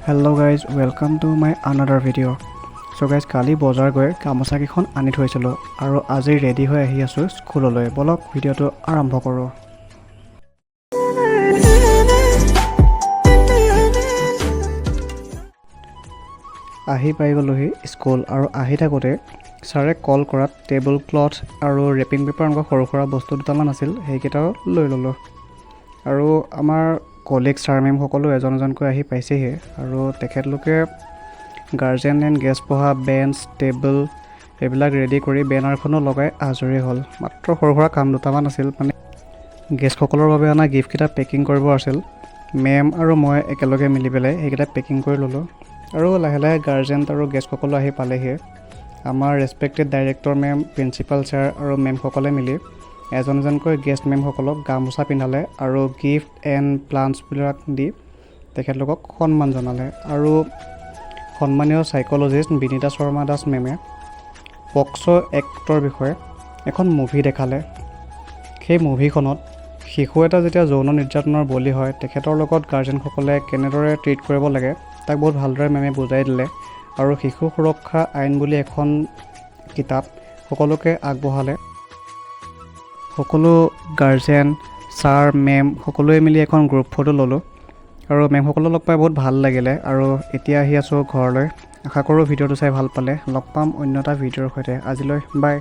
Hello guys, welcome to my another video. So guys, কালি বজাৰ গৈ গামোচাকেইখন আনি থৈছিলোঁ আৰু আজি ৰেডি হৈ আহি আছোঁ স্কুললৈ। ব'লক, ভিডিঅ'টো আৰম্ভ কৰোঁ। আহি পাই গ'লোহি স্কুল আৰু আহি থাকোঁতে ছাৰে কল কৰাত টেবুল ক্লথ আৰু ৰেপিং পেপাৰ, এনেকুৱা সৰু সুৰা বস্তু দুটামান আছিল, সেইকেইটাও লৈ ল'লোঁ। আৰু আমাৰ কলিগ ছাৰ মেমসকলো এজন এজনকৈ আহি পাইছেহি আৰু তেখেতলোকে গাৰ্জেন এণ্ড গেষ্ট বহা বেঞ্চ, টেবুল এইবিলাক ৰেডি কৰি বেনাৰখনো লগাই আজৰি হ'ল। মাত্ৰ সৰু সুৰা কাম দুটামান আছিল, মানে গেষ্টসকলৰ বাবে অনা গিফ্টকেইটা পেকিং কৰিব আছিল। মেম আৰু মই একেলগে মিলি পেলাই সেইকেইটা পেকিং কৰি ল'লোঁ আৰু লাহে লাহে গাৰ্জেন আৰু গেষ্টসকলো আহি পালেহি। আমাৰ respected director ma'am, principal sir আৰু মেমসকলে মিলি এজন এজনকৈ গেষ্ট মেমসকলক গামোচা পিন্ধালে আৰু গিফ্ট এণ্ড প্লাণ্টছবিলাক দি তেখেতলোকক সন্মান জনালে। আৰু সন্মানীয় চাইক'লজিষ্ট বিনীতা শৰ্মা দাস মেমে পক্স' এক্টৰ বিষয়ে এখন মুভি দেখালে। সেই মুভিখনত শিশু এটা যেতিয়া যৌন নিৰ্যাতনৰ বলি হয়, তেখেতৰ লগত গাৰ্জেনসকলে কেনেদৰে ট্ৰিট কৰিব লাগে, তাক বহুত ভালদৰে মেমে বুজাই দিলে। আৰু শিশু সুৰক্ষা আইন বুলি এখন কিতাপ সকলোকে আগবঢ়ালে। সকলো গাৰ্জেন, ছাৰ, মেম সকলোৱে মিলি এখন গ্ৰুপ ফটো ল'লোঁ আৰু মেমসকলক লগ পাই বহুত ভাল লাগিলে। আৰু এতিয়া আহি আছোঁ ঘৰলৈ। আশা কৰোঁ ভিডিঅ'টো চাই ভাল পালে। লগ পাম অন্য এটা ভিডিঅ'ৰ সৈতে। আজিলৈ বাই।